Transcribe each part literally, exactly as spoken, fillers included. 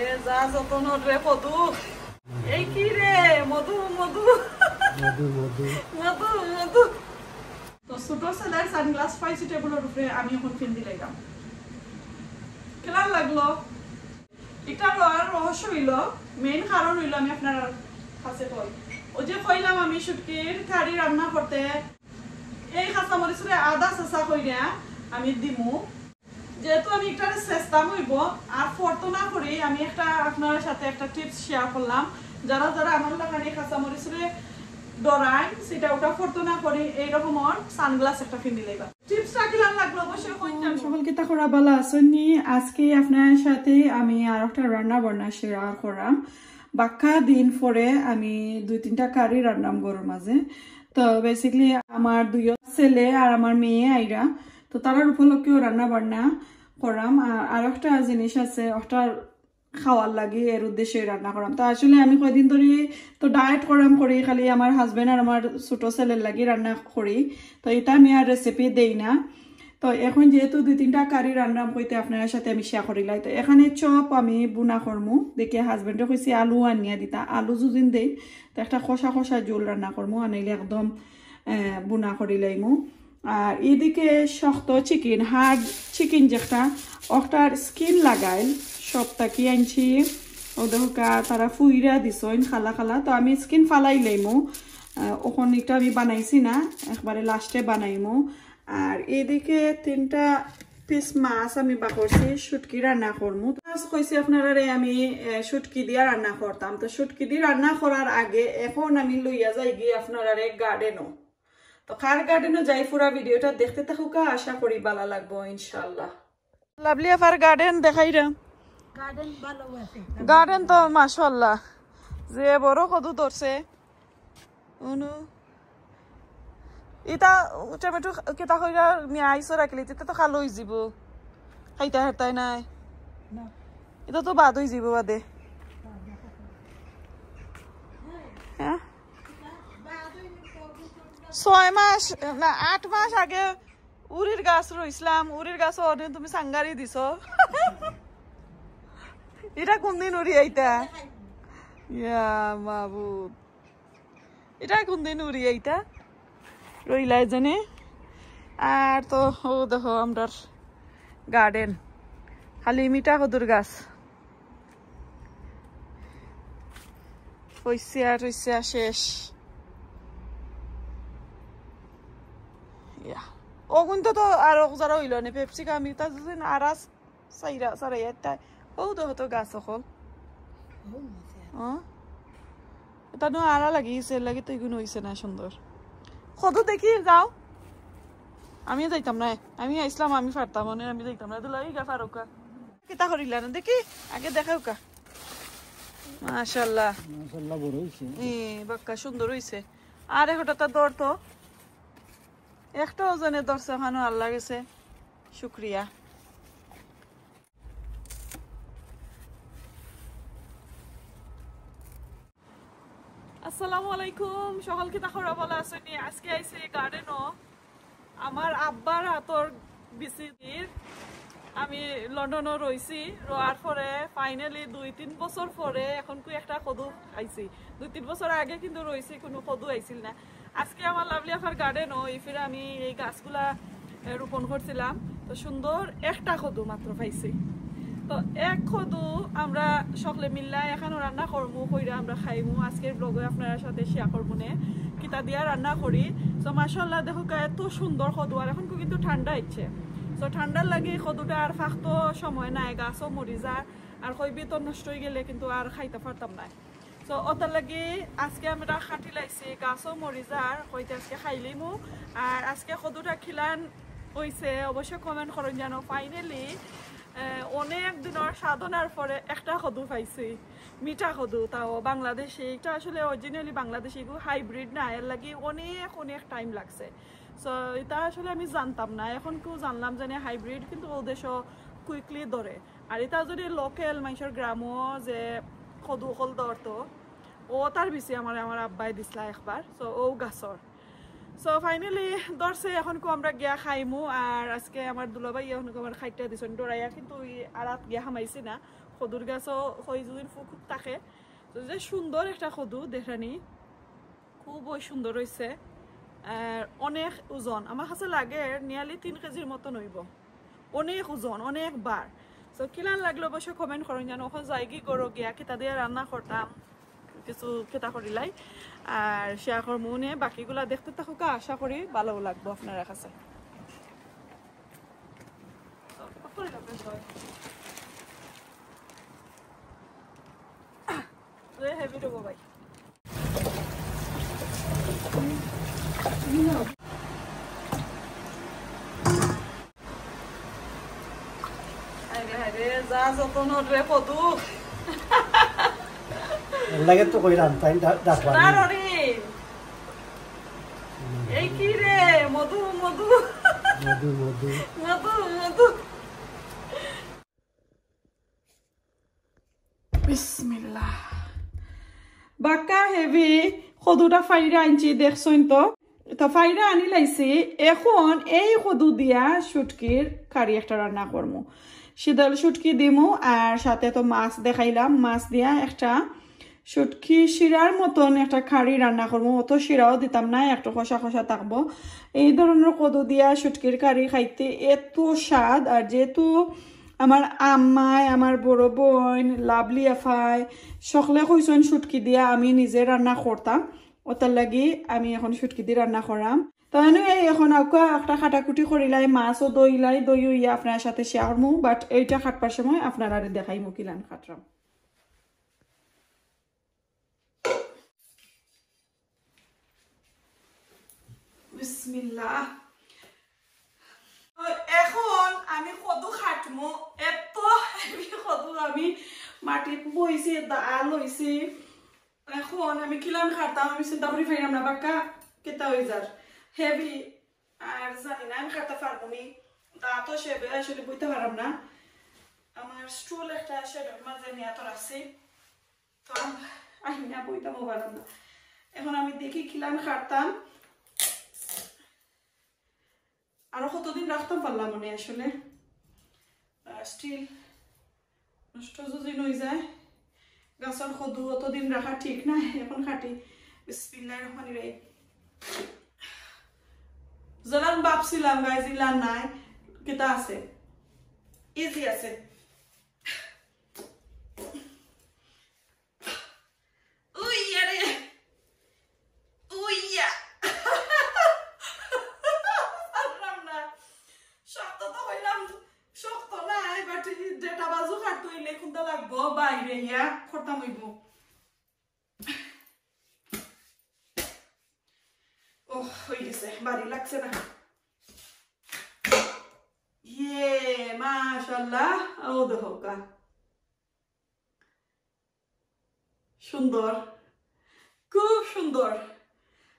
এ যা যতন রে কদু। এই কি রে? মধু, মধু। মধু, মধু। মধু, মধু। তো ছোট ছেলের সানগ্লাস পাইছি টেবিলর উপরে, আমি এখন ফিন্দি লাইলাম। কেলান লাগলো? ইটার আর রহস্য অইলো, মেইন কারণ অইলো আমি আপনারার কাছে কই। ওই যে কইলাম আমি শুটকির কারি রান্না করতে, এই কাঁচামরিচরে আদা ছেঁচা কইরা আমি দিমু। যেহেতু আমি ইটারে ছেঁচতাম অইবো, আর ফরতো না করি আমি একটা আপনারার সাথে একটা টিপস শেয়ার করলাম। যারা যারা আমার লাখান এই কাঁচামরিচরে ডরাইন, সেটা ওটা ফরতো না করি এইরকম সানগ্লাস একটা ফিন্দি লাইবা। টিপসটা কিলান লাগলো অবশ্যই কইতাম। সকল কিতা করা ভালা আছইন নি? আজকে আপনারার সাথে আমি আর একটা রান্না বান্না শেয়ার করাম। বাক্কা দিন পরে আমি দুই তিনটা কারি রান্নাম ঘরর মাঝে। তো বেসিক্যালি আমার দুইও ছেলে আর আমার মেয়ে আইরা, তো তারার উপলক্ষেও রান্না বান্না করাম। আর আর একটা জিনিস আছে, ওটার খাওয়ার লাগি এর উদ্দেশ্যে রান্না করাম। তো আসলে আমি কয়দিন ধরি তো ডায়েট করাম করি, খালি আমার হাজবেন্ড আর আমার ছোট ছেলের লাগি রান্না করি। তো এটা আমি আর রেসিপি দেই না। তো এখন যেহেতু দুই তিনটা কারি রান্নাম কইতে আপনারার সাথে আমি শেয়ার করিলাই। তো এখানে চপ আমি বুনা করমু, দেখি হাজবেন্ডে কইছি আলু আনিয়া দিতা, আলু যুদিন দেই তো একটা কষা কষা ঝোল রান্না করমু, আনাইলে একদম আহ, বুনা করি লাইমু। আর এদিকে শক্ত চিকেন, হার্ড চিকেন যেটা, ওটার স্কিন লাগাইল, সবটা কি আনছি, ও দেখোকা তারা ফুইরা দিছইন খালা খালা। তো আমি স্কিন ফালাই লাইমু। আহ, ওখান এটা আমি বানাইছি না, একবারে লাস্টে বানাইমু। আর এদিকে তিনটা পিস মাছ আমি বাকরছি, শুটকি রান্না করমু। মাছ কইছি আপনারারে আমি আহ, শুটকি দিয়া রান্না করতাম। তো শুটকি দি রান্না করার আগে এখন আমি লইয়া যাই গিয়ে আপনারারে গার্ডেনও। তো কার গার্ডেনও যাই, পুরা ভিডিওটা দেখতে থাকুকা, আশা করি ভালা লাগবো ইনশাআল্লাহ। লাভলি আফার গার্ডেন দেখাইরাম। গার্ডেন ভালো আছে। গার্ডেন তো মাশাআল্লাহ, যে বড় কদু ধরছে। উনু, ইটা টমেটো কিতা কইরা নিয়া আইছো রাখলি, ইতা তো কালো অইযিবো, খাইতা হারতাই নাই। না। ইতা তো বাদ অইযিবো বাদে। হ্যাঁ, ছয় মাস না, আট মাস আগে উরির গাছ রইছলাম, উরির গাছ অনে তুমি সাঙ্গারি দিছো। ইটা কোনদিন উরি আইতা? ইয়া মাবুদ, ইটা কোনদিন উরি আইতা? রইলাই জানে। আর তো ও দেখো আমরার গার্ডেন, খালি মিঠা কদুর গাছ। হইছে আর হইছে আর শেষ। ইয়া। ও কিন্তু তো আর ও যারা হইল নে, পেপসি কাম ইতা যদি নারাজ সাইরা, সারাই একটা। ও দেখো তো গাছ অকল। ও, এটা নু আড়া লাগিছে, এর লাগি তো এগুলো হইছে না সুন্দর। কদু দেখি যাও। আমি যাইতাম না, আমি আইছলাম, আমি পারতাম না, আমি যাইতাম না। দুলা, এই গা ফারুকা। কিতা করিলা না? দেখি, আগে দেখাউকা। মাশাআল্লাহ। মাশাআল্লাহ, বড় হইছে। এ, বাক্কা সুন্দর হইছে। আর একটা তো ধর তো। একটা ওজনে ধরছে, ওখানে আল্লাহ গেছে। শুক্রিয়া। আসসালামু আলাইকুম, সকল কিতা খবর, ভালা আছইন নি? আজকে আইছি গার্ডেনও। আমার আব্বার হাতর বিচিদির আমি লন্ডনও রইছি, রওয়ার পরে ফাইনালি দুই তিন বছর পরে এখন কই একটা কদু আইছি। দুই তিন বছর আগে কিন্তু রইছি, কোনো কদু আইছিল না। আজকে আমার লাভলি আফার গার্ডেনও এই ফিরে আমি এই গাছগুলা এ, রোপণ করছিলাম, তো সুন্দর একটা কদু মাত্র পাইছি। তো এক কদু আমরা সকলে মিল্লা এখানো রান্না করমু, কইরা আমরা খাইমু। আজকের ব্লগে আপনারার সাথে শেয়ার করমু নে কিতা দিয়া রান্না করি। তো মাশাআল্লাহ, দেখো কা, এত সুন্দর কদু, আর এখন কিন্তু ঠান্ডা ইচ্ছে। তো ঠান্ডার লাগি কদুটা আর ফাকতো সময় নাই, গাছও মরি যায়, আর কইবি তো নষ্ট হয়ে গেলে কিন্তু আর খাইতে পারতাম না। তো ওটার লাগি আজকে আমরা কাটি লাইছি, গাছও মরি যার, হইতে আজকে খাইলিমু। আর আজকে কদুটা খিলান হইছে, অবশ্যই কমেন্ট করুন জানো। ফাইনালি অনেক দিনের সাধনার পরে একটা কদু পাইছি, মিঠা কদু, তাও বাংলাদেশি। এটা আসলে অরিজিনালি বাংলাদেশি, এগু হাইব্রিড না, এর লাগি অনেক অনেক টাইম লাগছে। তো এটা আসলে আমি জানতাম না, এখন কেউ জানলাম জানি হাইব্রিড, কিন্তু ও দেশও কুইকলি ধরে। আর এটা যদি লোকাল মানুষের গ্রামও যে কদু অকল ধরতো, ও তার বেশি আমার, আমার আব্বাই দিছলা একবার, তো ও গাছর। তো ফাইনালি ধরছে, এখন কো আমরা গিয়া খাইমু। আর আজকে আমার দুলাভাই এখন কো আমার খাইটা দিছইন ডরাইয়া, কিন্তু ওই আড়াত গিয়া হামাইছি না, কদুর গাছও কই দুদিন ফুল খুব থাকে। তো যে সুন্দর একটা কদু দেখরানি, খুবই সুন্দর হইছে। আর অনেক ওজন, আমার কাছে লাগে নিয়ারলি তিন কেজির মতন হইব। অনেক ওজন, অনেক বার। তো কিলান লাগলো অবশ্যই কমেন্ট করইন জানো। এখন যাইগি গরো গিয়া কিতা দিয়া রান্না করতাম, কিছু কিতা করিলাই। আর শেয়ার করমু নে, বাকিগুলা দেখতে থাকুকা, আশা করি ভালো লাগবো আপনারা কাছে। তুই হেভি দেবো ভাই। আরে, আরে, যা যতন রে কদু। এর লাগে তো কইলাম, তাই ডা-, ডাকবা না। না, রে। এই কি রে? মধু, মধু। মধু, মধু। মধু, মধু। বিসমিল্লাহ। বাক্কা হেভি কদুটা ফাইরা আনছি, দেখছইন তো। তো ফাইরা আনি লাইছি। এখন এই কদু দিয়া শুটকির কারি একটা রান্না করমু। সিদল শুটকি দিমু, আর সাথে তো মাছ দেখাইলাম, মাছ দিয়া একটা শুটকি শিরার মতন একটা কারি রান্না করমু। অত শিরাও দিতাম না, একটু কষা কষা থাকবো। এই ধরনের কদু দিয়া শুটকির কারি খাইতে এত স্বাদ। আর যেহেতু আমার আম্মায়, আমার বড় বোন, লাভলি আফায়, সকলে কইছইন শুটকি দিয়া আমি নিজে রান্না করতাম, ওটার লাগি আমি এখন শুটকি দি রান্না করাম। তো এনে এই এখন আউকা একটা কাটাকুটি করিলাই, মাছও দইলাই, দই হইয়া আপনার সাথে শেয়ার করমু, বাট এইটা কাটবার সময় আপনারারে দেখাইমু কিলান কাটরাম। বিসমিল্লাহ। তো এখন আমি কদু কাটমু, এত হেভি কদু আমি মাটিত বইছি, দা লইছি। এখন আমি কিলান কাটতাম, আমি চিন্তা করি পাইলাম না, বাক্কা কিতা হই যার, হেভি। আর জানি না আমি কাটতে পারবো নি, দা তো সে আসলে বইতে পারলাম না। আমার স্টুল একটা শেডর মাঝে নিয়ে তো রাখছি, তো আমি না বইতামও পারলাম না। এখন আমি দেখি কিলান কাটতাম, আরো কতদিন রাখতাম পারলাম মানে আসলে। আর স্টিল নষ্ট যদি নই যায়, গাছর কদু অতদিন রাখা ঠিক না। এখন কাটি। বিসমিল্লাহির রহমানির রহিম। যেলান ভাবছিলাম গাইজ ইলান নাই, কিতা আছে, ইজি আছে। উইয়া রে। উইয়া। পারলাম না। শক্ত তো হইলাম, শক্ত নাই, but ডেটা বাজু কাটতে হইলে কোনটা লাগবো? বাইরে ইয়া করতাম হইব। ওহ, হয়ে গেছে, ভারী লাগছে না। ইয়ে, মাশাআল্লাহ, ও দেখো কা। সুন্দর, খুব সুন্দর।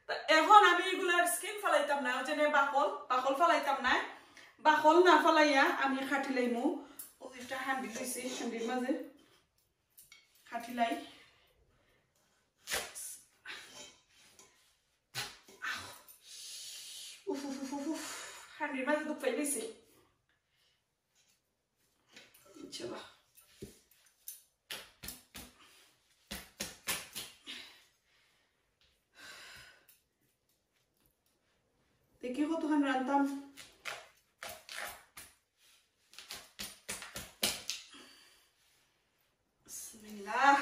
তা এখন আমি এগুলার স্কিন ফালাইতাম না, ওই জন্য বাকল, বাকল ফালাইতাম না। বাকল না ফালাইয়া আমি কাটি লাইমু। ওই একটা হান্ডি লইছি, হান্ডির মাঝে কাটি লাই। উফ, উফ, উফ, উফ, উফ। হান্ডির মাঝে দুখ পাই গেছি। চলো। দেখি কতক্ষণ রানতাম। বিসমিল্লাহ।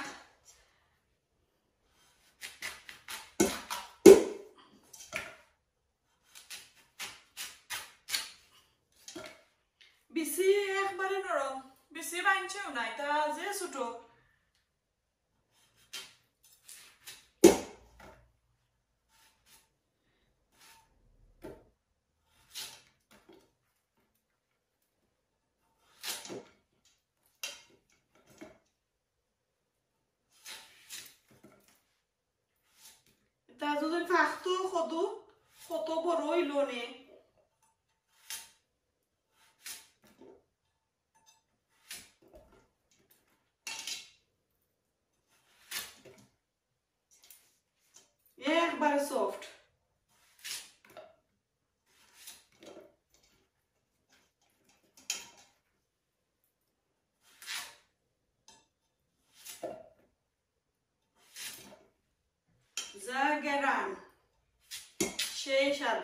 বেশি একবারে নরম, বেশি বাইনছেও নাই, তা যে ছোট। তা যদি ফাঁকতো কত, কত বড় হইল নে। একবারে সফট। যা গেরান, সেই স্বাদ,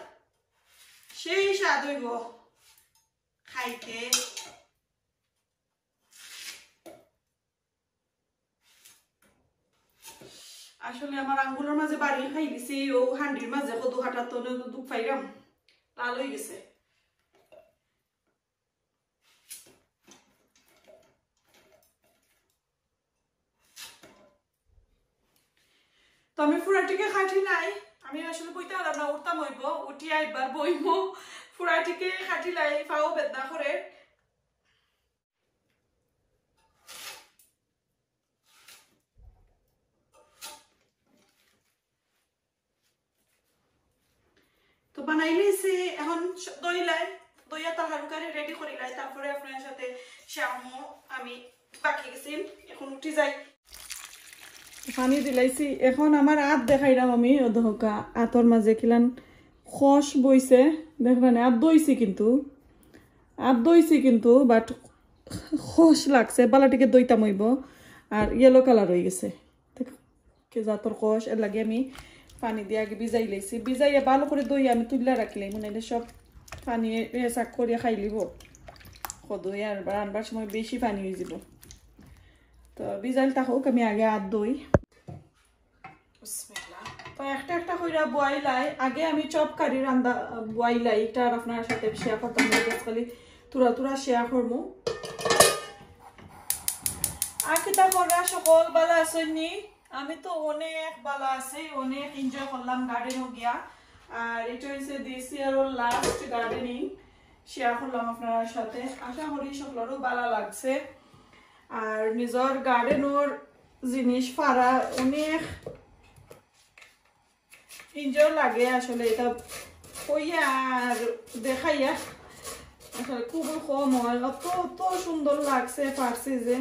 সেই স্বাদ অইবো খাইতে। আসলে আমার আঙ্গুলর মাঝে বাড়ি খাই দিছি, ও হান্ডির মাঝে কদু কাটাত তো দুখ পাইরাম, লাল অইগেছে। তো আমি ফুরাটিকে খাটিলাই, আমি আসলে বইতাম পারলাম না, উঠতাম অইবো, উঠিয়া একবার বইমু, ফুরাটিকে খাটিলাই, পাও বেদনা করে। তো বানাইলিছি, এখন স-, দইলাই, দইয়া তরকারি ready করিলাই, তারপরে আপনার সাথে শ্যামু আমি বাকি গেছি, এখন উঠি যাই। পানি দিলাইছি, এখন আমার আত দেখাইলাম আমি, ও দেখউক্কা, আতর মাঝে কিলান খস বইছে, দেখরা নি, আত দইছি কিন্তু, আত দইছি কিন্তু, but খস লাগছে, বালাটিকে দইতাম অইবো, আর yellow colour অইগেছে। কে জাতর কষ, এর লাগি আমি পানি দিয়া আগে ভিজাই লাইছি। ভিজাইয়া ভালা করি দই আমি তুলিয়া রাখিলাই, মানে অইলে সব পানি এ সাক করিয়া খাইলিবো। কদু আর রানবার সময় বেশি পানি অইযিবো। তো ভিজাইল থাকউক, আমি আগে আত ধই। বিসমিল্লাহ। তো একটা একটা কইরা বওয়াইলাই, আগে আমি chop করি রান্দা বওয়াইলাই, ইটা আর আপনার সাথে share করতাম না, just খালি থুড়া থুড়া share করমু। আর কিতা কররা সকল, ভালা আছইন নি? আমি তো অনেক ভালা আছি, অনেক enjoy করলাম garden-ও গিয়া। আর ইটা অইছে this year-র last gardening, share করলাম আপনার সাথে। আশা করি সকলরও ভালা লাগছে। আর নিজর garden-র জিনিস পারা অনেক enjoy লাগে আসলে, ইটা কইয়া আর দেখাইয়া আসলে খুবই কম অয়। অত, অত সুন্দর লাগছে পারছি যে।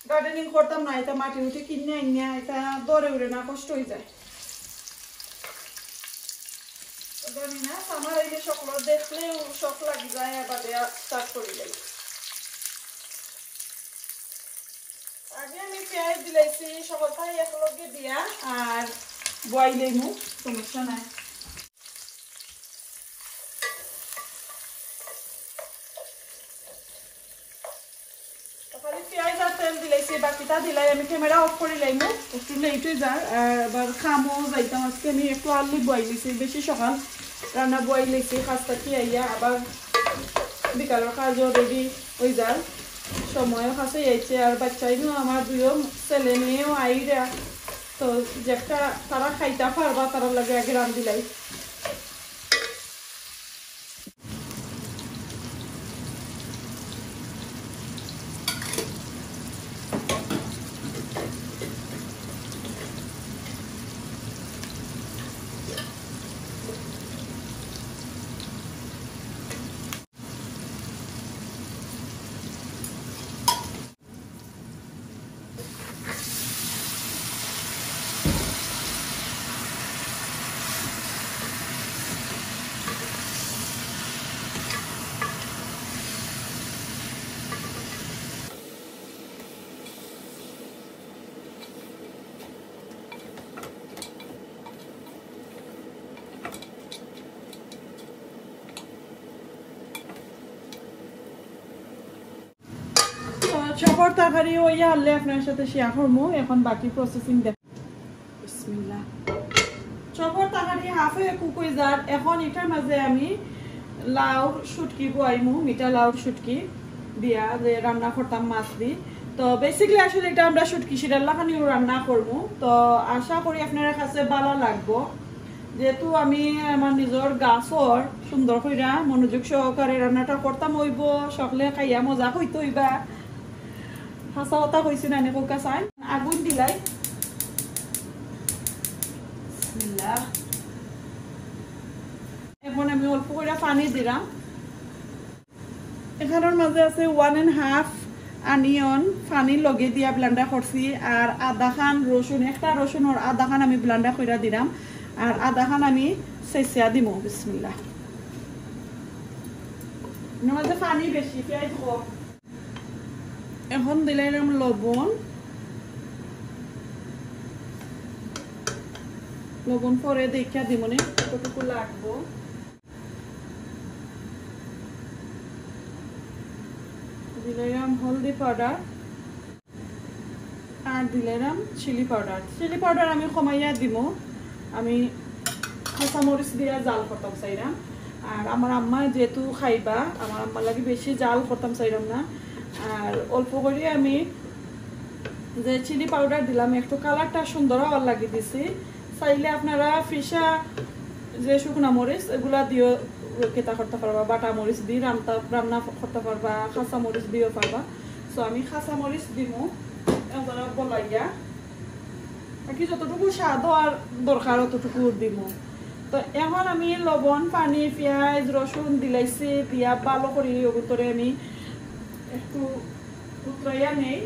Gardening করতাম না, ইটা মাটি উঠি কিনে আনিয়া, ইটা ধরে উঠে না, কষ্ট অইযায়। তো জানি না, আমার এই যে সকল দেখলেও শখ লাগি যায়, আবার দেয়া start করি দেয়। আগে আমি পিয়াজ দিলাইছি, সকলটাই একলগে দিয়া আর বওয়াই লইমু, সমস্যা নাই। তো খালি পিয়াজ আর তেল দিলাইছি, বাকিটা দিলাই আমি camera off করি লাইমু, একটু late অই যায়। আর আবার কামও যাইতাম, আজকে আমি একটু early বওয়াই লইছি, বেশি সকাল রান্না বওয়াই লইছি, কাজ থাকি আইয়া আবার বিকালর কাজও ready অই যায়, সময়ও কাছে আইছে। আর বাচ্চাইনও আমার দুইও ছেলে মেয়েও আইরা, তো যেটা তারা খাইতা পারবা, তারার লাগি আগে রান্দিলাই। তো chop-র তরকারি অইয়া হারলে আপনার সাথে share করমু। এখন বাকি processing দেখ। বিসমিল্লাহ। Chop-র তরকারি half-এ cook অই যার। এখন ইটার মাঝে আমি লাউর শুটকি বওয়াইমু, মিঠা লাউর শুটকি দিয়া যে রান্না করতাম মাছ দি। তো basically আসলে ইটা আমরা শুটকি শিরার লাখানিও রান্না করমু। তো আশা করি আপনার কাছে ভালা লাগবো। যেহেতু আমি আমার নিজর গাছর সুন্দর কইরা মনোযোগ সহকারে রান্নাটা করতাম অইবো, সকলে খাইয়া মজা কইতা অইবা। হাছা কথা কইছি না নি, কউক্কা চাই। আগুন দিলাই। বিসমিল্লাহ। এখন আমি অল্প কইরা পানি দিলাম। এখানর মাঝে আছে one and half onion, পানির লগে দিয়া blender করছি, আর আধাখান রসুন, একটা রসুনর আধাখান আমি blender কইরা দিলাম, আর আধাখান আমি ছেঁচিয়া দিমু। বিসমিল্লাহ। এর মাঝে পানি বেশি, পিয়াজ কম। এখন দিলাইলাম লবণ, লবণ পরে দেখিয়া দিমুনে কতটুকু লাগবো। দিলাম হলদি পাউডার, আর দিলাম চিলি পাউডার। চিলি পাউডার আমি কমাইয়া দিমু, আমি কাঁচা মরিচ দিয়া জাল করতাম চাইরাম। আর আমার আম্মা যেহেতু খাইবা, আমার আম্মার লাগি বেশি জাল করতাম চাইরাম না। আর অল্প করি আমি যে চিলি পাউডার দিলাম, একটু কালারটা সুন্দর হওয়ার লাগি দিছি। চাইলে আপনারা ফিশা যে শুকনা মরিচ, এগুলা দিয়েও কিতা করতে পারবা, বাটা মরিচ দিয়ে রান্না রান্না করতে পারবা, কাঁচা মরিচ দিয়েও পারবা। তো আমি কাঁচা মরিচ দিমু একবারে বলাইয়া, বাকি যতটুকু স্বাদ আর দরকার অতটুকু দিমু। তো এখন আমি লবণ, পানি, পিয়াজ, রসুন দিলাইছি, দিয়া ভালো করি ওগুতরে আমি একটু উতরাইয়া নেই।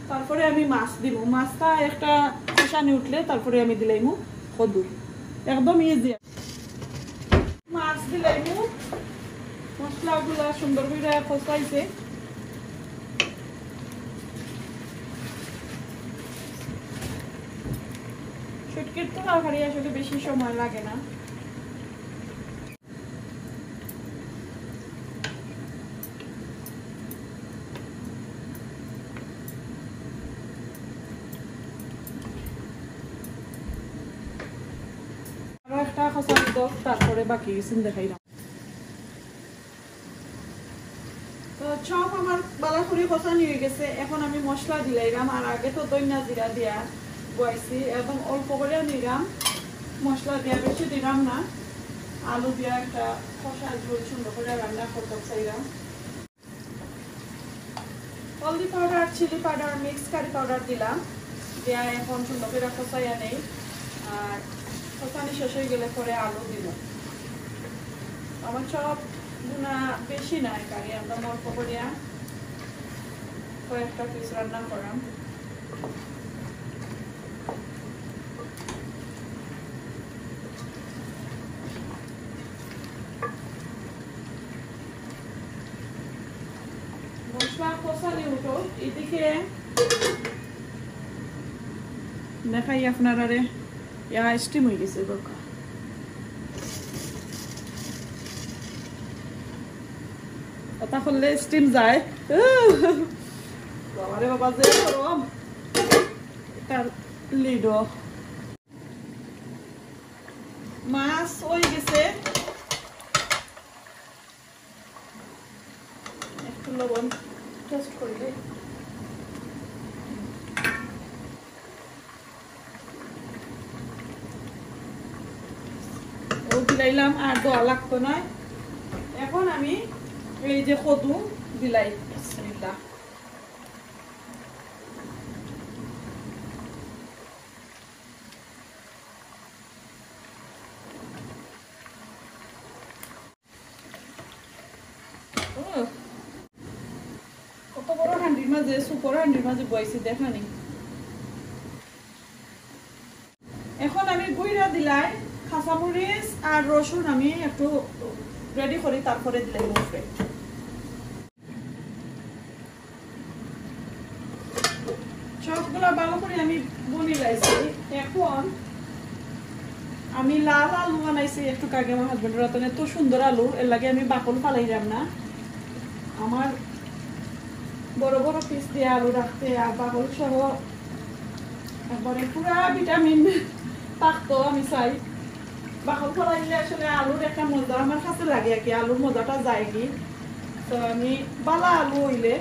তারপরে আমি মাছ দিমু, মাছটা একটা কষানি উঠলে তারপরে আমি দিলাইমু কদু। একদম ইজি। মাছ দিলাইমু, মশলাগুলা সুন্দর করে কষাইছে। শুটকির তো তরকারি আসলে বেশি সময় লাগে না। আরো একটা কষানি দেও, তারপরে বাকি কিছু দেখাইলাম। তো সব আমার ভালা করি কষানি হয়ে গেছে। এখন আমি মশলা দিলাইলাম, আর আগে তো ধনিয়া জিরা দিয়া বয়াইছি, একদম অল্প করে নিলাম মশলা দিয়া, বেশি দিলাম না। আলু দিয়া একটা কষা ঝোল সুন্দর করে রান্না করতে চাইলাম। হলদি powder, chilli powder, mix curry powder দিলাম, দিয়া এখন সুন্দর করে কষাইয়া নেই। আর কষানি শেষ হয়ে গেলে পরে আলু দিব। আমার সব গুনা বেশি নাই কারি, একদম অল্প করিয়া কয়েকটা পিস রান্না করাম। মশলা কষানি উঠো, এদিকে দেখাই আপনারারে, ইয়া স্টিম হয়ে গেছে, দেখো। কথা করলে স্টিম যায়। বাবারে বাবা, যে গরম। তার লিডো। মাছ হয়ে গেছে, একটু লবণ টেস্ট করিলে। ও দিলাইলাম, আর দেওয়া লাগতো না। এখন আমি এই যে কদু দিলাই, বিসমিল্লাহ। উহ, কত বড় হান্ডির মাঝে, সুপার হান্ডির মাঝে বইছি, দেখা নেই। এখন আমি গুইরা দিলাই কাঁচামরিচ আর রসুন আমি একটু রেডি করি, তারপরে দিলাই উপরে। সবগুলা ভালো করে আমি বনি লাইছি। এখন আমি লাল আলু বানাইছি একটু আগে আমার হাজবেন্ডর হাতে, এত সুন্দর আলু, এর লাগে আমি বাকল ফালাইলাম না। আমার বড় বড় পিস দিয়ে আলু রাখতে আর বাকল সহ একবারে পুরা ভিটামিন থাকতো আমি চাই। বাকল ফালাইলে আসলে আলুর একটা মজা আমার কাছে লাগে আর কি, আলুর মজাটা যায় কি। তো আমি বালা আলু হইলে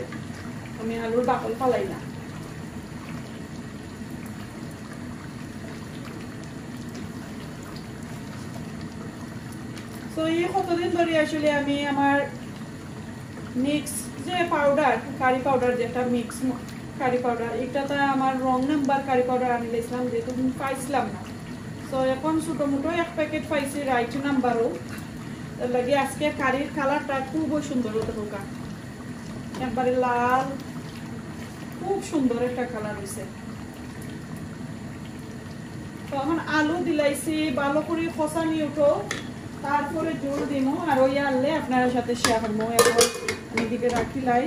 আমি আলুর বাকল ফালাই না। তো এই কতদিন ধরে আসলে আমি আমার মিক্স যে পাউডার, কারি পাউডার যেটা মিক্স কারি পাউডার, এটা তো আমার রং নাম্বার কারি পাউডার আনিলাইছিলাম, যেহেতু আমি পাইছিলাম না। তো এখন ছোটো মোটো এক প্যাকেট পাইছি রাইট নাম্বারও। এর লাগে আজকে কারির কালারটা খুবই সুন্দর হতে হোকা, একবারে লাল, খুব সুন্দর একটা কালার হইছে। তো এখন আলু দিলাইছি, ভালো করে কষানি উঠো, তারপরে জল দিমু। আর ওই আনলে আপনার সাথে শেয়ার করবো। এখন আমি এদিকে রাখিলাই।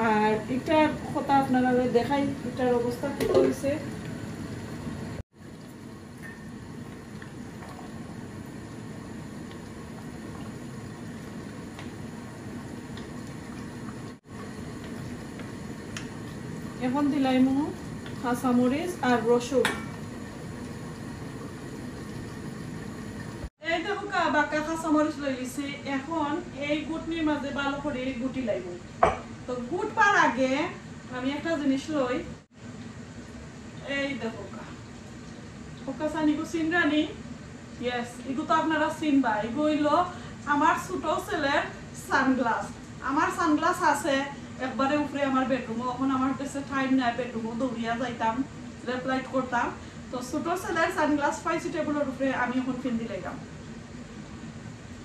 আর এটার কথা আপনারা দেখাই, এটার অবস্থা কি হইছে। এখন দিলাইমু কাঁচামরিচ আর রসুন। এই দেখো কা-, বাক্কা কাঁচামরিচ লই লিছি। এখন এই গুটনির মাঝে ভালো করে গুটি লাইব। তো গুটবার আগে আমি একটা জিনিস লই। এই দেখো কা-, ওকা সানিগু সিনরানি। ইয়েস, ইগু তো আপনারা চিনবা। ইগু হইল আমার ছোট ছেলের সানগ্লাস। আমার সানগ্লাস আছে একবারে উপরে আমার বেডরুমও। এখন আমার কাছে টাইম নাই, বেডরুমও দৌড়িয়া যাইতাম, লেফট রাইট করতাম। তো ছোট ছেলের সানগ্লাস পাইছি টেবিলের উপরে, আমি এখন পিন্দি লাইলাম।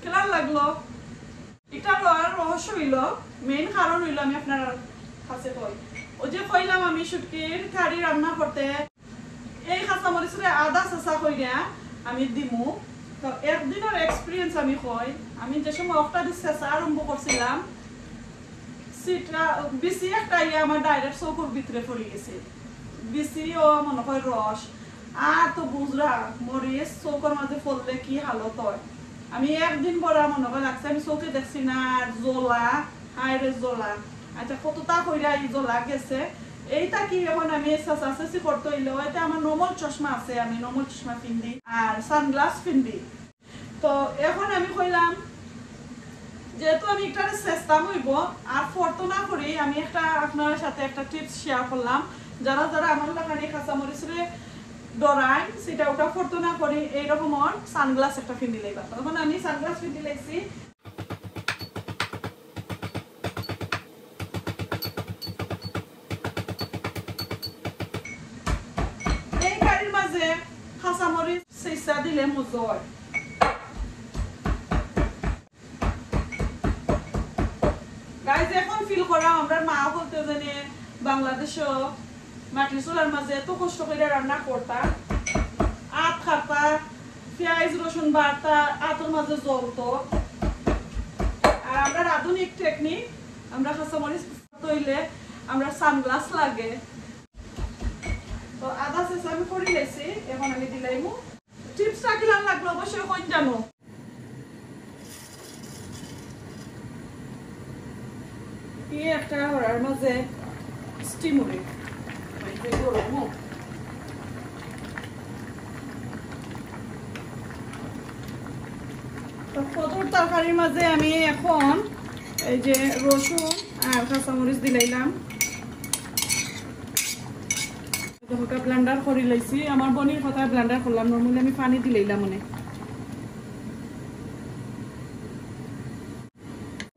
কেলার লাগলো? এটার আর রহস্য হইল, মেইন কারণ হইল আমি আপনার কাছে কই, ওই যে কইলাম আমি শুটকির কারি রান্না করতে এই কাঁচামরিচরে আদা চেঁচা কইরা আমি দিমু। তো একদিনের এক্সপিরিয়েন্স আমি কই, আমি যে সময় অফটা দিয়ে চেঁচা আরম্ভ করছিলাম, সিটা বিসি একটা ইয়ে আমার ডাইরেক্ট চোখের ভিতরে পড়ে গেছে। বিসিও মনে হয় রস, আর তো বুঝরা মরিচ চোখের মাঝে পড়লে কি হালত হয়। আমি একদিন পরে মনে হয় লাগছে আমি চোখে দেখছি না, আর জ্বলা, হায় রে জ্বলা। আচ্ছা, কতটা কইরা এই জ্বলা গেছে। এইটা কি এখন আমি চেঁচাচেঁচি করতে হইলে, হয়তো আমার নর্মাল চশমা আছে, আমি নর্মাল চশমা পিন্দি আর সানগ্লাস পিন্দি। তো এখন আমি কইলাম, যেহেতু আমি একটা চেষ্টা হইব, আর ফরতো না করি আমি একটা আপনার সাথে একটা টিপস শেয়ার করলাম। যারা যারা আমার লাখানি কাঁচামরিচরে ডরাইন, সেটা ওটা ফরতো না করি এইরকম সানগ্লাস একটা পিন্দি লাইবা। তখন আমি সানগ্লাস পিন্দি লাইছি। এই কারির মাঝে কাঁচামরিচ চেঁচা দিলে মজা হয়। গাইজ, এখন ফিল করা আমরা মা বলতে জানি বাংলাদেশও মাটির চুলার মাঝে এত কষ্ট করে রান্না করতা, আত খাতা, পেঁয়াজ রসুন বাড়তা, আতর মাঝে জ্বলতো। আর আমরা আধুনিক টেকনিক, আমরা কাঁচামরিচ তৈলে আমরা সানগ্লাস লাগে। তো আদা চেঁচা আমি করি লেছি, এখন আমি দিলাইমু। টিপসটা কিলান লাগলো অবশ্যই কইন জানো। এই একটা ওরার মাঝে স্টিম উড়ে। তো কদুর তরকারির মাঝে আমি এখন এই যে রসুন আর কাঁচামরিচ দিলাইলাম। তো ওটা ব্লেন্ডার করি লাইছি, আমার বনির কথা ব্লেন্ডার করলাম, নর্মালি আমি পানি দিলাইলাম মানে।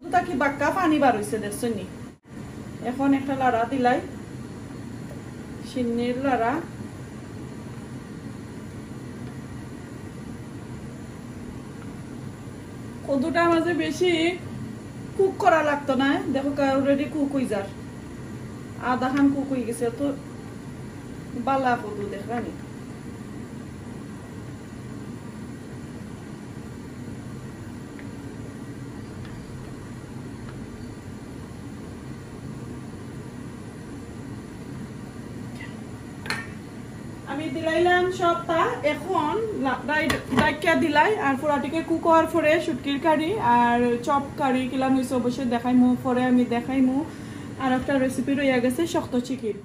ওটা কি বাক্কা পানি বার হইছে দেখছো নি? এখন একটা লাড়া দিলাই, সিন্নির লাড়া। কদুটা মাঝে বেশি কুক করা লাগতো না, দেখো অলরেডি কুক হয়ে যার, আধা খান কুক হয়ে গেছে। তো বালা কদু দেখরানি। আমি দিলাইলাম সবটা। এখন লা-, ডাই-, ডাইকা দিলাই আর পুরাটিকে কুক হওয়ার পরে শুটকির কারি আর চপ কারি কিলান হইছে অবশ্যই দেখাইমু, পরে আমি দেখাইমু। আর একটা রেসিপি রইয়া গেছে শক্ত চিকেন।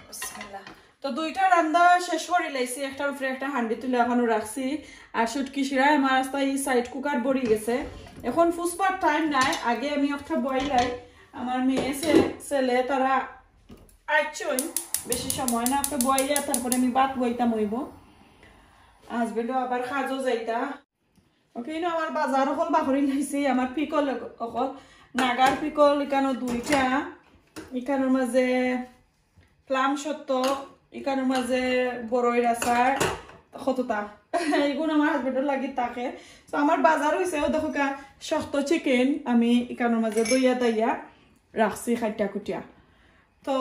বিসমিল্লাহ। তো দুইটা রান্দা শেষ করি লাইছি, একটার উপরে একটা হান্ডি তুলে এখনো রাখছি। আর শুটকি শিরায় আমার আস্তা এই সাইড কুকার ভরি গেছে। এখন ফুসবার টাইম নাই, আগে আমি একটা বয়লাই। আমার মেয়ে ছে-, ছেলে তারা আইছইন, বেশি সময় না, একটা বয়লা তারপরে আমি ভাত বইতাম হইব। হাজবেন্ডও আবার কাজও যাইতা। ওকে, ইনো আমার বাজার হল বাহরি লাইছি, আমার পিকল অকল, নাগার পিকল ইকানো দুইটা, ইকানোর মাঝে প্লাম সত্য, ইকানোর মাঝে বড়ইর আচার, কতটা। এইগুলো আমার হাজবেন্ডর লাগি থাকে। তো আমার বাজার হইছে, ও দেখো কা, শক্ত চিকেন আমি ইকানোর মাঝে দইয়া দাইয়া রাখছি কাটিয়া কুটিয়া। তো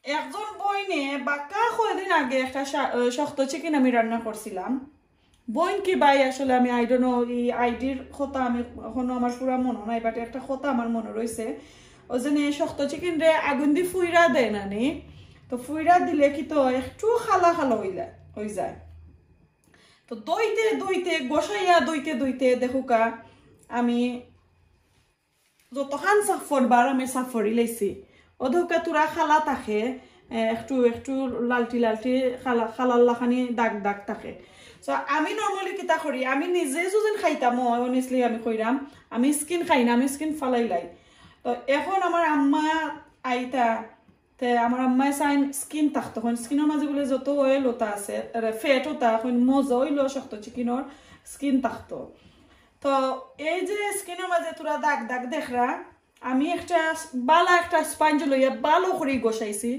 একজন বইনে বাক্কা কয়দিন আগে একটা শা-, আহ, শক্ত চিকেন আমি রান্না করছিলাম। বইন কি ভাই আসলে আমি, I don't know, এই আইডির কথা আমি এখনো আমার পুরা মনে নাই, but একটা কথা আমার মনে রইছে। ওই যে নে শক্ত চিকেন রে আগুন দি ফুইরা দেয় না নি, তো ফুইরা দিলে কি তো একটু খালা খালা হইলে, হই যায়। তো দইতে দইতে, গোসাইয়া দইতে দইতে দেখুকা আমি যতখান সাফরবার আমি সাফরি লাইছি, অধকা থুড়া কালা থাকে, এ, একটু একটু লালটি লালটি কালা, কালার লাখানি দাগ দাগ থাকে। So আমি normally কিতা করি, আমি নিজে যুদিন খাইতাম, honestly আমি কইরাম, আমি skin খাই না, আমি skin ফালাইলাই। তো এখন আমার আম্মা আইতা, তে আমার আম্মায় চাইন skin থাকতো, কারণ skinর মাঝে বুলে যত oil অতা আছে, fat অতা, এখন মজা অইলো শক্ত chickenর skin থাকতো। তো এই যে skinর মাঝে থুড়া দাগ দাগ দেখরা, আমি একটা বালা একটা sponge লইয়া ভালো করি ঘষাইছি,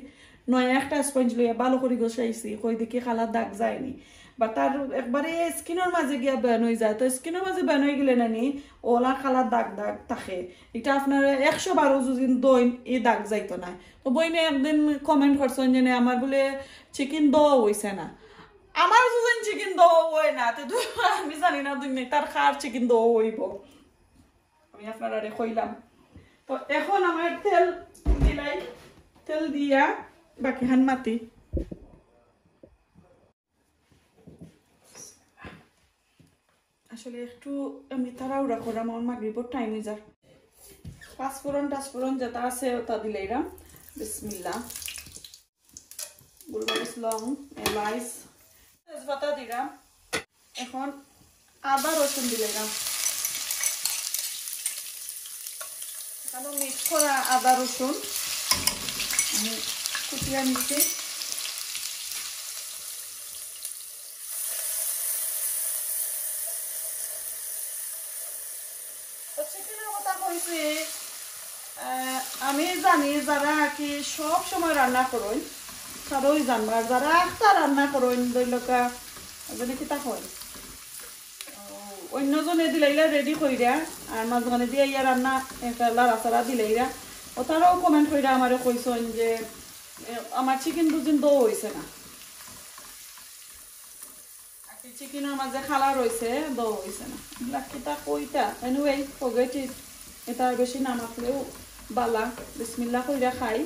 নয়া একটা sponge লইয়া ভালো করি ঘষাইছি, কই দেখি কালা দাগ যায়নি। বা তার একবারে skinর মাঝে গিয়া burn অই যায়, তো skinর মাঝে burn অই গেলে নানি অলা কালা দাগ দাগ থাকে। ইটা আপনারা একশো বারো যুদিন দইন, ই দাগ যাইতো না। তো বইনে একদিন comment করছইন যে, "আমার বুলে chicken দোয়া অইছে না।" আমার যুদিন chicken দোয়া অয় না, তে তো আমি জানি না দুনিয়ার কার chicken দোয়া অইবো। আমি আপনারারে কইলাম। তো এখন আমার তেল দিলাই, তেল দিয়া বাকিখান মাতি। আসলে একটু আমি তাড়াহুড়া করাম, আমার মাগরিবর time অই যার। পাঁচফোড়ন টাচফোড়ন যেটা আছে ওটা দিলাইরাম। বিসমিল্লাহ। গোলমরিচ, লং, এলাইচ, তেজপাতা দিলাম। এখন আদা রসুন দিলাম। এখানে mix করা আদা রসুন আমি কুচিয়া নিছি। তো chickenর কথা কইছি, আহ, আমি জানি যারা আর কি সব সময় রান্না করইন, তারাই জানবা। আর যারা আখতা রান্না করইন, দৈলকা, ওজনে কিতা কয়? ও, অন্যজনে দিলাইলা ready কইরা, আর মাঝখানে দিয়া ইয়া রান্না একটা লাড়াচাড়া দিলাইরা। ও তারাও comment কইরা আমারে কইছইন যে, এ, আমার chicken বুঝিন দো অইছে না। আর কি chickenর মাঝে কালা রইছে, দো অইছে না। এগুলা কিতা কইতা? Anyway, forget it। এটা আর বেশি না মাখলেও বালা। বিসমিল্লাহ কইরা খাই।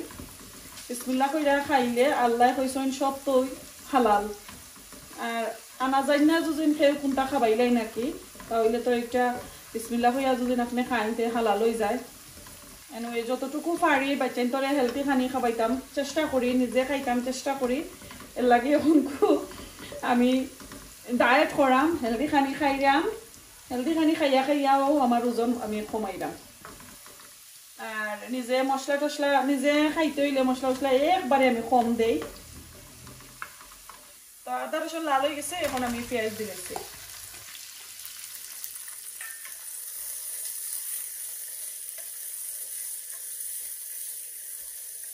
বিসমিল্লাহ কইরা খাইলে আল্লায় কইছইন সব তো হালাল। আর আনা যায় না যুদিন কেউ কোনটা খাবাইলাই নাকি, তাহলে তো একটা বিসমিল্লাহ কইয়া যুদিন আপনি খাইন, তে হালাল অই যায়। Anyway, যতটুকু পারি বাচ্চাইন্তরে healthy খানি খাবাইতাম চেষ্টা করি, নিজে খাইতাম চেষ্টা করি। এর লাগি এখন খুব আমি diet করাম, healthy খানি খাইরাম, healthy খানি খাইয়া খাইয়াও আমার ওজন আমি কমাইরাম। আর নিজে মশলা টশলা নিজে খাইতে অইলে মশলা টশলা একবারে আমি কম দেই। তো আদা রসুন লাল অই গেছে, এখন আমি পিয়াইজ দিলাইছি।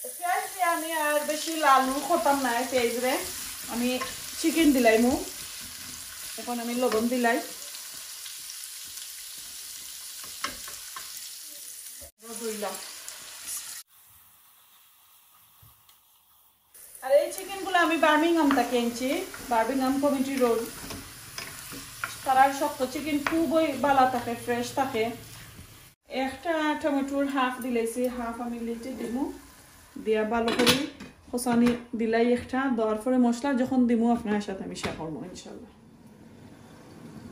তো পিয়াইজ দিয়া আমি আর বেশি লাল করতাম না পিয়াইজরে, আমি chicken দিলাইমু। এখন আমি লবণ দিলাই, ধুইলাম। আর এই chickenগুলা আমি বার্মিংহাম থাকি আনছি, বার্মিংহাম কমিউনিটি রোড। তারার শক্ত chicken খুবই বালা থাকে, fresh থাকে। একটা টমেটোর half দিলাইছি, half আমি lid-এ দিমু। দিয়া ভালো করি খোসানি দিলাই একটা, দেওয়ার পরে মশলা যখন দিমু আপনার সাথে আমি share করবো ইনশাল্লাহ।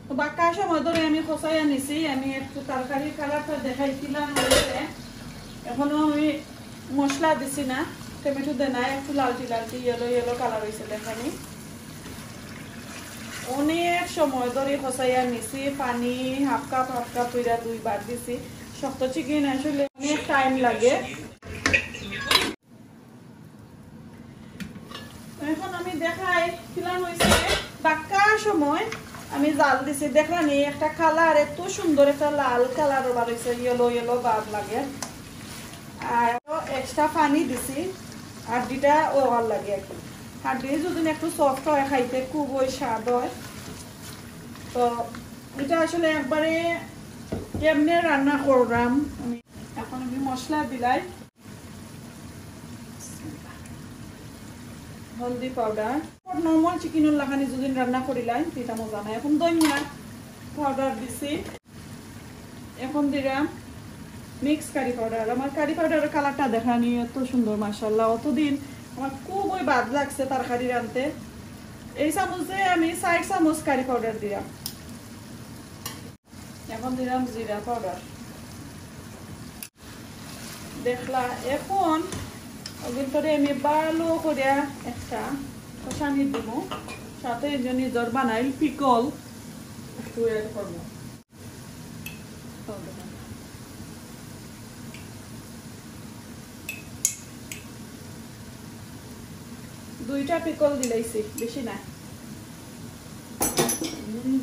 তো বাক্কা সময় ধরি আমি খোসাইয়া নিছি, আমি একটু তরকারির colour-টা দেখাইছিলাম অইছে। এখনো আমি মশলা দিছি না, টমেটো দেনা, একটু লালটি লালটি yellow yellow colour অইছে দেখেনি। অনেক সময় ধরি খোসাইয়া নিছি, পানি half cup half cup কইরা দুইবার দিছি। শক্ত chicken আসলে অনেক time লাগে। এখন আমি দেখাই কিলান অইছে। বাক্কা সময় আমি জাল দিছি, দেখলানি একটা colour, এত সুন্দর একটা লাল colour বার অইছে, yellow yellow ভাব লাগে। আর extra পানি দিছি, হাড্ডিটা ওয়ার লাগে আর কি। হাড্ডি যদি একটু soft হয়, খাইতে খুবই স্বাদ হয়। তো এটা আসলে একবারে কেমনে রান্না করলাম আমি। এখন আমি মশলা দিলাই, হলদি পাউডার, normal chicken-র লাখানি যদি রান্না করিলাই, এটা মজা নাই। এখন ধনিয়া পাউডার দিছি, এখন দিলাম mix কারি পাউডার। আমার কারি পাউডারের colour-টা দেখানি এত সুন্দর, মাশাআল্লাহ। অতদিন আমার খুবই বাদ লাগছে তরকারি রানতে। এই চামচে আমি চার চামচ কারি পাউডার দিলাম। এখন দিলাম জিরা পাউডার। দেখলা, এখন ভিতরে আমি ভালো করে একটা কষানি দিব, সাথে এই যে নিজর বানাইল পিকল একটু অ্যাড করবো। দুইটা পিকল দিলাইছি, বেশি না। হুম।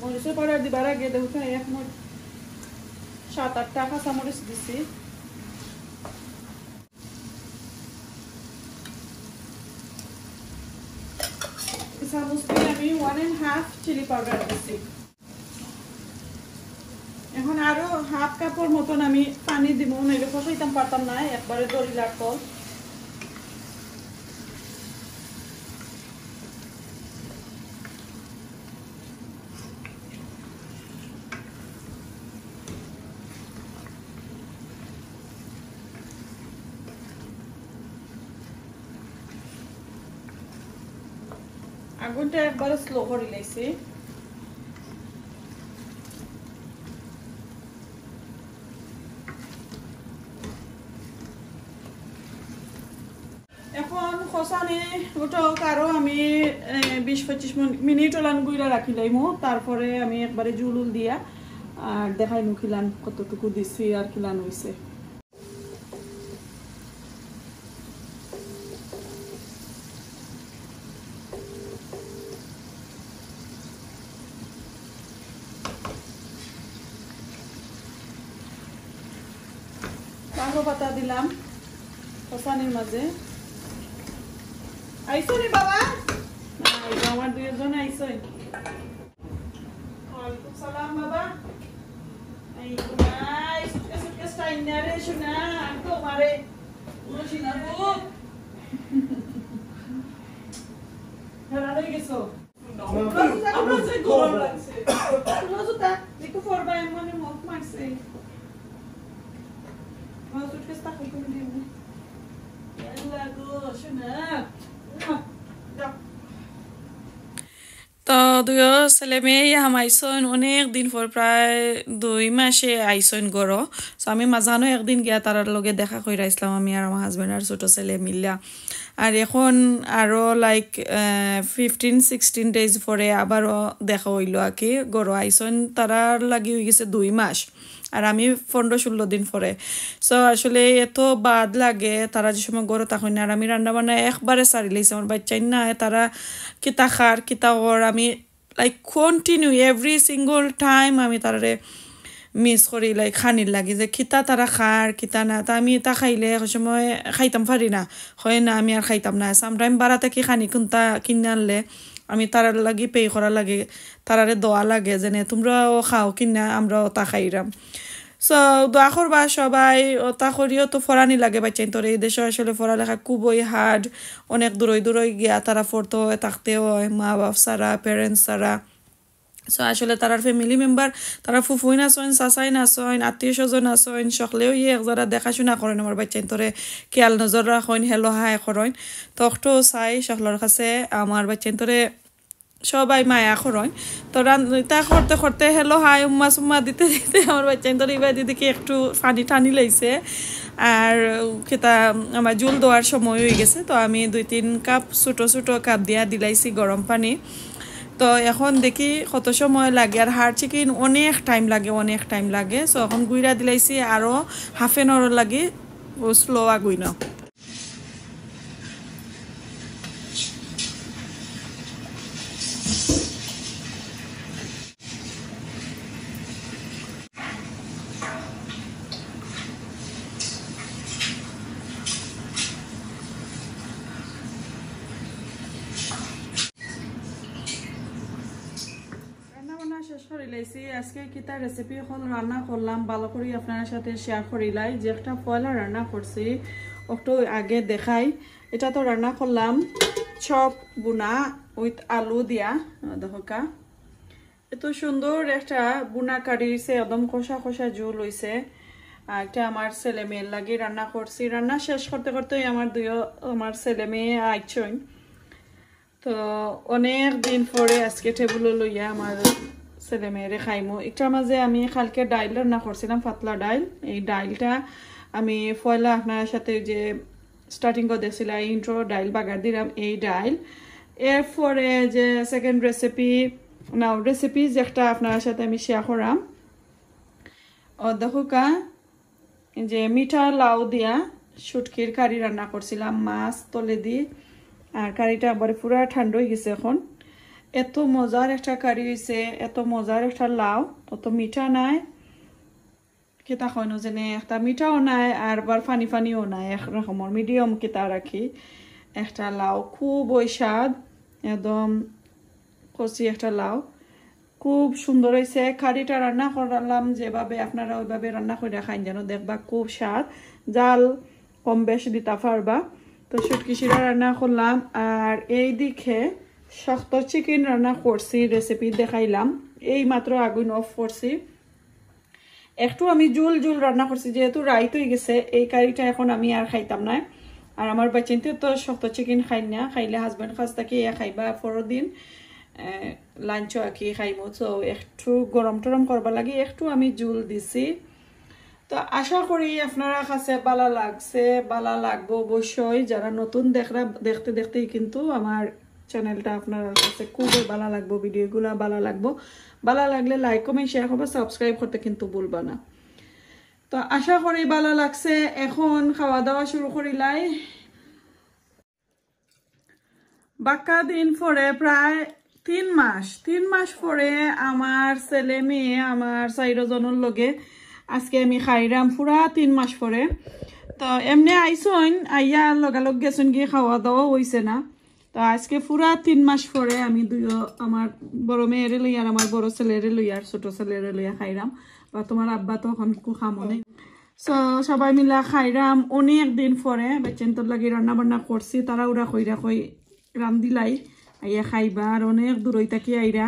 মরিচের পাউডার দিবার আগে দেখুন, এক মোট সাত আটটা কাঁচা মরিচ দিছি। চামচ দিয়ে আমি one and half chilli powder দিছি। এখন আরো হাফ কাপের মতন আমি পানি দিব, নাইলে কষাইতাম পারতাম না, একবারে দড়ি লাগতো। আগুনটা একবারে স্লো করে লাইছি। এখন কষানি উঠোক, আরো আমি, এ, বিশ পঁচিশ মিন-, মিনিট ওলান গুইরা রাখি লাইমু, তারপরে আমি একবারে জুল উল দিয়া আর দেখাইমু কিলান কতটুকু দিছি আর কিলান হইছে। পাতা দিলাম কষানির মাঝে। আইছো রে বাবা? না, এই যে আমার দুইজন আইছো। ওয়ালাইকুম সালাম বাবা। এই তো ভাই, সুটকেস, সুটকেস টাইম না রে, শোনা, আমি তো মারে। বুঝি না গো। হেরান হয়ে গেছো। খোলা জুতা, খোলা জুতা, গরম লাগছে। খোলা জুতা, একটু পরবা, এমন মুখ মারছে। আমার সুটকেসটা কই তুমি দিও না। আল্লাহ গো, শোনা। যাও। তো দুইও ছেলে মেয়ে হামাইছইন অনেক দিন পর, প্রায় দুই মাসে আইছইন ঘরো। তো আমি মাঝানো একদিন গিয়া তারার লগে দেখা কইরা আইছলাম, আমি আর আমার হাজব্যান্ড আর ছোট ছেলে মিল্লা। আর এখন আরো লাইক ফিফটিন সিক্সটিন ডেজ পরে আবারও দেখা হইলো আর কি। ঘরো আইছইন, তারার লাগি হয়ে গেছে দুই মাস, আর আমি পনেরো ষোলো দিন পরে। সো আসলে এত বাদ লাগে, তারা যে সময় ঘরো থাকইন না, আর আমি রান্না বান্না একবারে ছাড়ি লাইছি। আমার বাচ্চাইন না, তারা কিতা খার, কিতা কর, আমি like continue every single time আমি তারারে মিস করি, লাইক খানির লাগি যে কিতা তারা খার, কিতা না। তা আমি ইতা খাইলে এক সময় খাইতাম পারি না, হয় না, আমি আর খাইতাম না। সামটাইম বারা থাকি খানি কুন্তা কিনে আনলে আমি তারার লাগি পে করা লাগে, তারারে দেওয়া লাগে, যেন তোমরাও খাও কিনা, আমরাও তা খাইরাম। সো দোয়া করবা সবাই, ওটা করিও তো ফরানি লাগে বাচ্চাইন তোরে। এই দেশে আসলে পড়ালেখা খুবই হার্ড, অনেক দূরই দূরই গিয়া তারা পড়তে হয়, থাকতে হয়, মা বাপ ছাড়া, প্যারেন্টস ছাড়া। সো আসলে তারার ফ্যামিলি মেম্বার, তারা ফুফুইন আছইন, চাচাইন আছইন, আত্মীয় স্বজন আছইন, সকলেও ইয়ে এক যারা দেখাশোনা করেন আমার বাচ্চাইন তোরে, খেয়াল নজর রাখইন, হেলো হাই করইন। তো একটু চাই সকলের কাছে আমার বাচ্চাইন তোরে সবাই মায়া করইন। তো রান-, ইতা করতে করতে হেলো হাই উম্মা সুম্মা দিতে দিতে আমার বাচ্চাইন তোরে ইবা দিদিকে একটু ফানি টানি লাইছে। আর কিতা আমার জুল দেওয়ার সময় হয়ে গেছে, তো আমি দুই তিন কাপ ছোট ছোট কাপ দিয়া দিলাইছি গরম পানি। তো এখন দেখি কত সময় লাগে, আর হাড় চিকেন অনেক টাইম লাগে, অনেক টাইম লাগে। সো এখন গুইরা দিলাইছি আরও হাফ এন আওয়ার লাগি, ও স্লো আগুই না। রান্না বান্না শেষ করি লাইছি। আজকে কিতা রেসিপি এখন রান্না করলাম, ভালো করি আপনার সাথে শেয়ার করিলাই। যে একটা পয়লা রান্না করছি, একটু আগে দেখাই। এটা তো রান্না করলাম চপ বুনা উইথ আলু দিয়া, দেখো কা। এত সুন্দর একটা বুনা কারি হইছে, একদম কষা কষা ঝোল হইছে। আর একটা আমার ছেলে মেয়ের লাগি রান্না করছি। রান্না শেষ করতে করতেই আমার দুইও, আমার ছেলে মেয়ে আইছইন। তো অনেক দিন পরে আজকে টেবুলো লইয়া আমার ছেলে মেয়েরে খাইমু। একটার মাঝে আমি কালকে ডাইল রান্না করছিলাম, পাতলা ডাইল। এই ডাইলটা আমি পয়লা আপনার সাথে যে স্টার্টিং করে দেখছিলাম, ইন্ট্রো ডাইল বাগার দিলাম, এই ডাইল। এরপরে যে সেকেন্ড রেসিপি, না, রেসিপি যেটা আপনার সাথে আমি শেয়ার করাম, ও দেখো কা, এই যে মিঠা লাউ দিয়া শুটকির কারি রান্না করছিলাম, মাছ তলেদি। আর কারিটা একবারে পুরা ঠান্ডা হয়ে গেছে এখন। এত মজার একটা কারি হয়েছে, এত মজার একটা লাউ, অত মিঠা নাই, কিতা কইন যেন, একটা মিঠাও নাই আর আবার ফানি ফানিও নাই, এক রকমর মিডিয়াম কিতা রাখি। একটা লাউ খুব ওই স্বাদ, একদম কচি একটা লাউ, খুব সুন্দর হয়েছে। কারিটা রান্না করলাম যেভাবে, আপনারা ওইভাবে রান্না করে খাইন যেন, দেখবা খুব স্বাদ। জাল কম বেশ দিতা পারবা। তো শুটকি শিরা রান্না করলাম, আর এই দিকে শক্ত চিকেন রান্না করছি, রেসিপি দেখাইলাম। এই মাত্র আগুন অফ করছি। একটু আমি জুল জুল রান্না করছি, যেহেতু রাইত হয়ে গেছে, এই কারিটা এখন আমি আর খাইতাম না। আর আমার বাচ্চাইন্তে তো শক্ত চিকেন খাই না, খাইলে হাজব্যান্ড কাছ থেকে ইয়া খাইবা পরের দিন লাঞ্চও আর কি খাইমু। তো একটু গরম টরম করবার লাগি একটু আমি জুল দিছি। তো আশা করি আপনারা কাছে ভালা লাগছে, ভালা লাগবো অবশ্যই। যারা নতুন দেখরা, দেখতে দেখতেই কিন্তু আমার চ্যানেলটা আপনার কাছে খুবই ভালা লাগবো, ভিডিওগুলা ভালা লাগবো। ভালা লাগলে লাইক, কমেন্ট, শেয়ার করবা, সাবস্ক্রাইব করতে কিন্তু ভুলবা না। তো আশা করি ভালা লাগছে। এখন খাওয়া দাওয়া শুরু করিলাই। বাক্কা দিন পরে, প্রায় তিন মাস, তিন মাস পরে আমার ছেলে মেয়ে, আমার চাইরো জনর লগে আজকে আমি খাইরাম পুরা তিন মাস পরে। তো এমনে আইছইন, আইয়া লগালগ গেছইন গিয়া, খাওয়া দাওয়া হইছে না। তো আজকে পুরা তিন মাস পরে আমি দুইও, আমার বড় মেয়েরে লই আর আমার বড় ছেলেরে লই আর ছোট ছেলেরে লইয়া খাইরাম। বা তোমার আব্বা তো এখন কু কামো নেই। So সবাই মিলা খাইরাম অনেক দিন পরে। বেচেন্তর লাগি রান্না বান্না করছি, তাড়াহুড়া কইরা কই রান্দিলাই, আইয়া খাইবা। আর অনেক দূরই থাকি আইরা।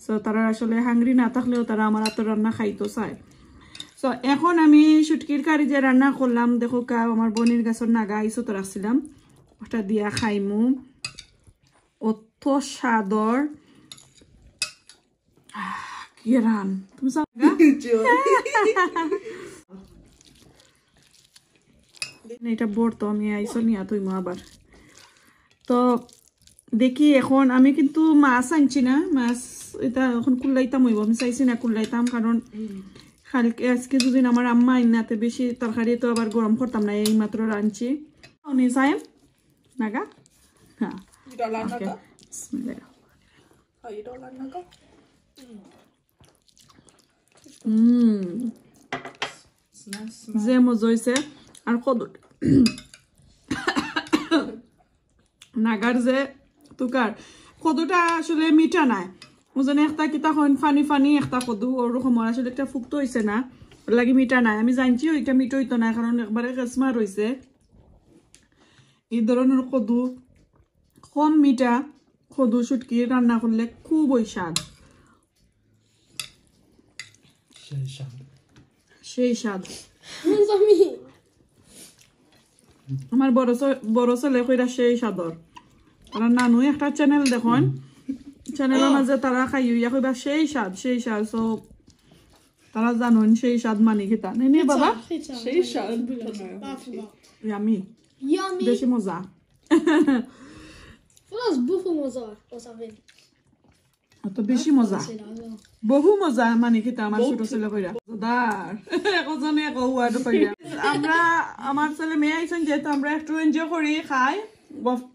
So তারা আসলে হাংরি না থাকলেও তারা আমার হাতর রান্না খাইতো চায়। So এখন আমি শুটকির কারি যে রান্না করলাম, দেখো কা, আমার বনির গাছর নাগা আইসো তো রাখছিলাম, ওটা দিয়া খাইমু। অত স্বাদর। আহ, কি রান। তুমি চাও না? এটা বর্ত আমি আইসো নিয়া তুই আবার। তো দেখি এখন আমি কিন্তু মাছ আনছি না, মাছ এটা এখন কুল্লাইতাম হইব, আমি চাইছি না কুল্লাইতাম, কারণ কালকে আজকে দুদিন আমার আম্মা আইনাতে বেশি তরকারি তো আবার গরম করতাম না, এই মাত্র রাঁধছি। উনি সাহেব নাগা, হ্যাঁ। বিসমিল্লাহ। হুম, যে মজা হইছে। আর কদু নাগার যে তুকার কদুটা আসলে মিঠা নাই, ওজনে একটা কিতা হইন ফানি ফানি একটা কদু, ওরকম আর আসলে একটা ফুক্ত হইছে না, ওর লাগি মিঠা নাই। আমি জানছি ওইটা মিঠা হইতো না, কারণ একবারে কেসমা রইছে। এই ধরনের কদু, কম মিঠা কদু শুটকি রান্না করলে খুবই স্বাদ। সেই স্বাদ। সেই স্বাদ। আমার বড় ছে-, বড় ছেলে কইরা সেই স্বাদর। তারা নানু একটা চ্যানেল দেখইন, চ্যানেলর মাঝে তারা খাইয়া কইবা সেই স্বাদ, সেই স্বাদ। So তারা জানইন সেই স্বাদ মানে কিতা, নি নি বাবা? সেই স্বাদ। ইয়ামি। ইয়ামি। বেশি মজা। Plus বহু মজা, ও সাবেন। অত বেশি মজা। বহু মজা মানে কিতা আমার ছোট ছেলে কইরা। মজাদার। কজনে কও আর কইরা। আমরা, আমার ছেলে মেয়ে আইছইন যেহেতু আমরা একটু এনজয় করি, খাই। গফ-,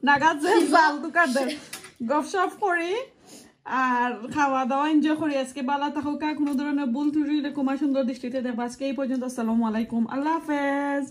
নাগাদ যে জাল তুকার দে। গফ সফ করি আর খাওয়া দাওয়া এনজয় করি। আজকে বালা থাকো কা, কোনো ধরনের ভুল ত্রুটি হইলে ক্ষমা সুন্দর দৃষ্টিতে দেখবা। আজকে এই পর্যন্ত। আসসালামু আলাইকুম, আল্লাহ হাফেজ।